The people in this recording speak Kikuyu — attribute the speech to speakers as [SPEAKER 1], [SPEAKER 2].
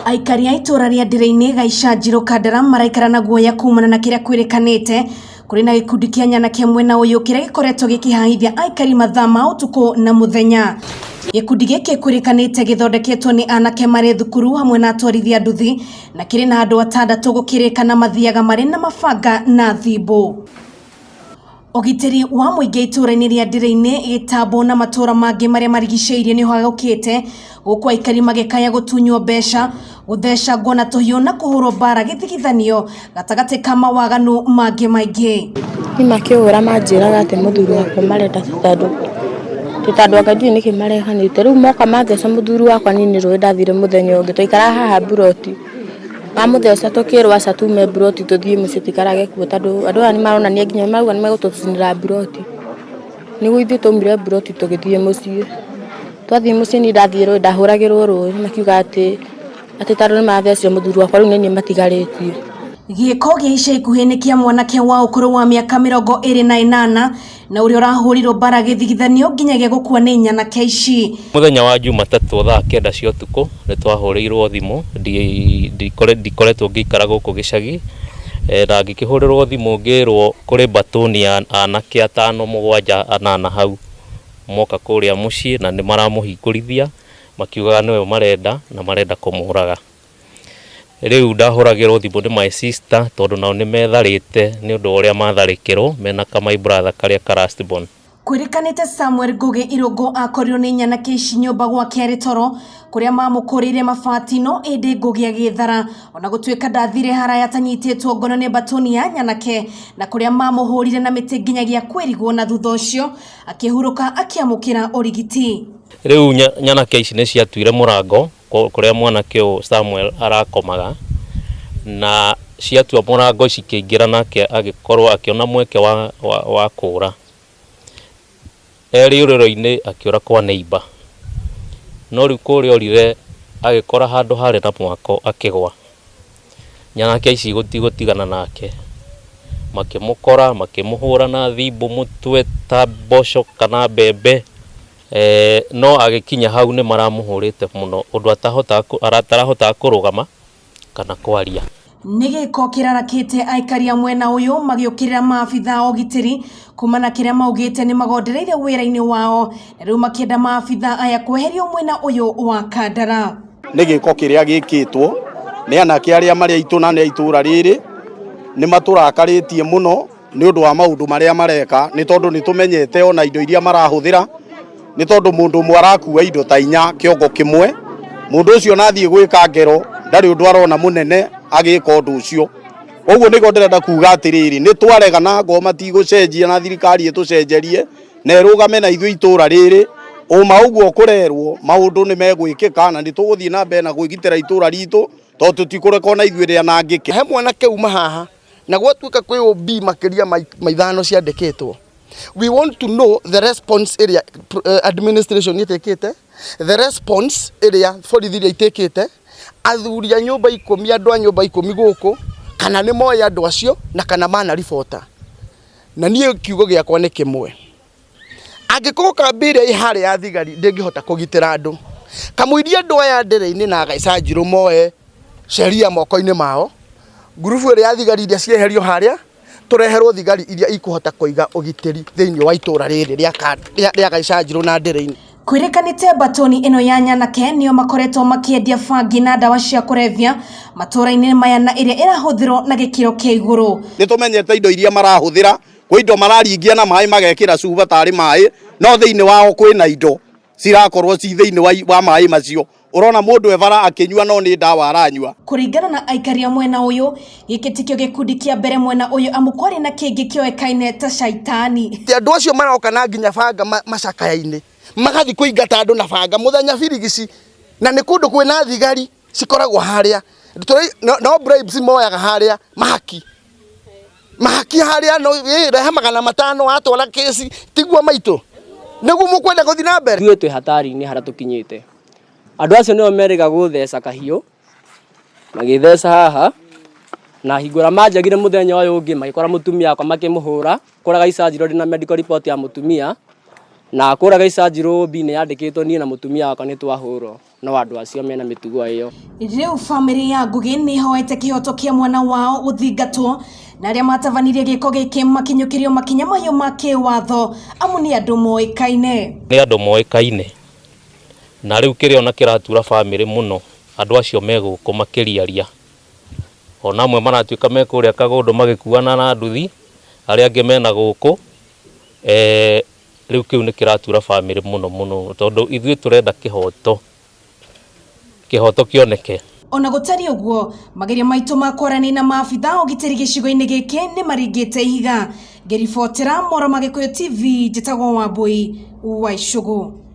[SPEAKER 1] Aikari a itũra rĩa Ndĩrĩ-inĩ Gaicanjirũ Kandara maraikara na guoya kumana na kĩrĩa kwĩrĩkanĩte kũrĩ na gĩkundi kĩa nyanake mwena ũyũ kĩrĩa gĩkoretwo gĩkĩhahithia aikari mathaa ma ũtukũ na mũthenya. Gĩkundi gĩkĩ kwĩrĩkanĩte gĩthondeketwo nĩ anake marĩ thukuru hamwe na atwarithia nduthi na kĩrĩ na andũ atandatũ gũkĩrĩkana mathiaga marĩ na mabanga na thimbũ. Ũgitĩri wa mũingĩ itũra-inĩ rĩa Ndĩrĩ-inĩ, Gĩtambũ na matũra mangĩ marĩa marigicĩirie nĩ ũhagũkĩte gũkũ aikari magĩkaya gũtunywo mbeca, gũthecangwo na tũhiũ na kũhũrwo mbara gĩthigithanio gatagatĩ ka mawaganu mangĩ maingĩ.
[SPEAKER 2] Niĩ makĩhũra manjĩraga atĩ mũthuri wakwa marenda tondũ tondũ anga ndiũĩ nĩkĩ marehanĩte. Rĩu moka matheca mũthuri wakwa niĩ nĩ rũĩ ndathire mũthenya ũngĩ twaikaraga haha mburoti. Mamũtheca tũkĩrwo aca tume mburoti tũthiĩ mũciĩ tũikarage kuo tondũ andũ aya nĩ maronania nginya marauga nĩ megũtũcinĩra mburoti. Nĩguo ithuĩ twaumire mburoti tũgĩthiĩ mũciĩ. Twathiĩ mũciĩ niĩ ndathiĩ rũĩ ndahũragĩrwo rũĩ makiuga atĩ atĩ tondũ nĩ mathecire mũthuri wakwa rĩu nĩ niĩ matigarĩtie.
[SPEAKER 1] Gĩko gĩa ica ikuhĩ nĩ kĩa mwanake wa ũkũrũ wa mĩaka 28 na ũrĩa ũrahũrirwo mbara gĩthigithanio nginyagia gũkua nĩ nyanake ici.
[SPEAKER 3] Mũthenya wa Jumatatũ thaa 9 cia ũtukũ nĩ twahũrĩirwo thimũ, ndikoretwo ngĩikara gũkũ gĩcagi, na ngĩkĩhũrĩrwo thimũ ngĩrwo kũrĩ mbatũni ya anake atano mũgwanja anana hau moka kũrĩa mũciĩ na nĩ maramũhingũrithia makiugaga nĩwe marenda na marenda kũmũraga. Rĩu ndahũragĩrwo thimũ nĩ my sister tondũ nao nĩ metharĩte nĩ ũndũ wa ũrĩa matharĩkĩrwo mena ka my brother karĩa ka last born.
[SPEAKER 1] Kwĩrĩkanĩte Samuel Ngũgĩ Irũngũ akorirwo nĩ nyanake ici nyũmba gwake arĩ toro kũrĩa mamũkũrĩire mabati no ĩndĩ Ngũgĩ agĩthara ona gũtuĩka ndathire haraya atanyitĩtwo ngono nĩ mbatũni ya nyanake na kũrĩa mamũhũrire na mĩtĩ nginyagia kwĩrigwo na thutha ũcio akĩhurũka akĩamũkĩra ũrigiti.
[SPEAKER 3] Rĩu nyanake ici nĩ ciatuire mũrango kũrĩa mwanake ũyũ Samuel arakomaga na ciatua mũrango cikĩingĩra nake agĩkorwo akĩona mweke wa kũra. E rĩũrĩro-inĩ akĩũra kwa neighbor no rĩu kũrĩa orire agĩkora handũ harĩ na mwako akĩgwa. Nyanake ici gũtigana nake makĩmũkora makĩmũhũra na thimbũ mũtwe ta mboco kana mbembe, no agĩkinya hau nĩ maramũhũrĩte mũno ũndũ atarahotaga kũrũgama kana kwaria.
[SPEAKER 1] Nĩ gĩko kĩrarakĩte aikari a mwena ũyũ magĩũkĩrĩra maabitha a ũgitĩri kumana kĩrĩa maugĩte nĩ magondereire wĩra-inĩ wao na rĩu makĩenda maabitha aya kweherio mwena ũyũ wa Kandara.
[SPEAKER 4] Nĩ gĩko kĩrĩa gĩkĩtwo nĩ anake arĩa marĩ aitũ na nĩ a itũra rĩrĩ nĩ matũrakarĩtie mũno nĩ ũndũ wa maũndũ marĩa mareka nĩ tondũ nĩ tũmenyete ona indo iria marahũthĩra nĩ tondũ mũndũ ũmwe arakua indo ta inya kĩongo kĩmwe mũndũ ũcio na athiĩ gwĩka ngero ndarĩ ũndũ arona mũnene agĩka ũndũ ũcio. Koguo nĩguo ndĩrenda kuga atĩrĩrĩ nĩ twarega na ngoma tigũcenjia na thirikari ĩtũcenjerie na ĩrũgame na ithuĩ itũra rĩrĩ ũma ũguo kũrerwo maũndũ nĩ megwĩkĩka na nĩ tũgũthiĩ na mbere na kwĩgitĩra itũra ritũ tondũ tũtikũreka ona ithuĩ rĩanangĩke.
[SPEAKER 5] He mwanake uma haha na gwatuĩka kwĩ OB makĩria ma ithano ciandĩkĩtwo. We want to know the response ĩrĩa administration ĩtĩkĩte, the response ĩrĩa borithi iria itĩkĩte, athuri a nyũmba 10, andũ a nyũmba 10 gũkũ, kana nĩ moĩ andũ acio na kana manaribota. Na niĩ kiugo gĩakwa nĩ kĩmwe, angĩkorwo kambĩ ĩrĩa ĩ harĩa ya thigari ndĩngĩhota kũgitĩra andũ, kamũiria andũ aya Ndĩrĩ-inĩ na Gaicanjirũ moe sheria moko-inĩ mao, ngurubu ĩrĩa ya thigari iria cieherio harĩa, tũreherwo thigari iria ikũhota kũiga ũgitĩri thĩinĩ wa itũra rĩrĩ rĩa Gaicanjirũ na Ndĩrĩ-inĩ.
[SPEAKER 1] Kwĩrĩkanĩte mbatũni ĩno ya nyanake nĩo makoretwo makĩendia bangi na ndawa cia kũrebia matũra-inĩ maya na ĩrĩa ĩrahũthĩrwo na gĩkĩro kĩa igũrũ.
[SPEAKER 4] Nĩ tũmenyete indo iria marahũthĩra, kwĩ indo mararingia na maĩ magekĩra cuba tarĩ maĩ, no thĩinĩ wao kwĩna indo cirakorwo ci thĩinĩ wa maĩ macio. Ũrona mũndũ e bara akĩnyua no nĩ ndawa aranyua.
[SPEAKER 1] Kũringana na aikari a mwena ũyũ, gĩkĩ tikĩo gĩkundi kĩa mbere mwena ũyũ amu kwarĩ na kĩngĩ kĩoĩkaine ta caitani.
[SPEAKER 5] Atĩ andũ acio maroka na nginya banga macakaya-inĩ, magathiĩ kũingata andũ na banga mũthenya birigici, na nĩ kũndũ kwĩna thigari cikoragwo harĩa. No bribes moyaga harĩa mahaki. Mahaki harĩa no rehe 500 watwara kesi tiguo maitũ. Nĩguo mũkwenda gũthiĩ na mbere.
[SPEAKER 6] Ithuĩ twĩ hatari-inĩ harĩa tũkinyĩte. Andũ acio nĩo merĩga gũtheca kahiũ, magĩtheca haha, na hingo ĩrĩa manjagire mũthenya ũyũ ũngĩ magĩkora mũtumia wakwa makĩmũhũra, kũrĩa Gaicanjirũ ndĩna medical report ya mũtumia, na kũrĩa Gaicanjirũ OB nĩ yandĩkĩtwo niĩ na mũtumia wakwa nĩ twahũrwo. No andũ acio mena mĩtugo ĩyo.
[SPEAKER 1] Rĩu bamĩrĩ ya Ngugi nĩ ĩhoete kĩhoto kĩa mwana wao gũthingatwo na arĩa matabanirie gĩko gĩkĩ makinyũkĩrio makinya mahiũ ma kĩwatho amu nĩ andũ moĩkaine.
[SPEAKER 3] Nĩ andũ moĩkaine, na rĩu kĩrĩa ona kĩratura bamĩrĩ mũno, andũ acio me gũkũ makĩriaria, ona amwe maratuĩka me kũrĩa Kagũndũ magĩkuana na nduthi, arĩa angĩ mena gũkũ. Rĩu kĩu nĩ kĩratura bamĩrĩ mũno mũno, tondũ ithuĩ tũrenda kĩhoto, kĩhoto kĩoneke.
[SPEAKER 1] Ona gũtariĩ ũguo, magerio maitũ ma kwaranĩria na maabitha a ũgitĩri gĩcigo-inĩ gĩkĩ nĩ maringĩte ihiga. Ngĩribotera Mohoro ma Gĩkũyũ TV, njĩtagwo Wambui wa Icũgũ.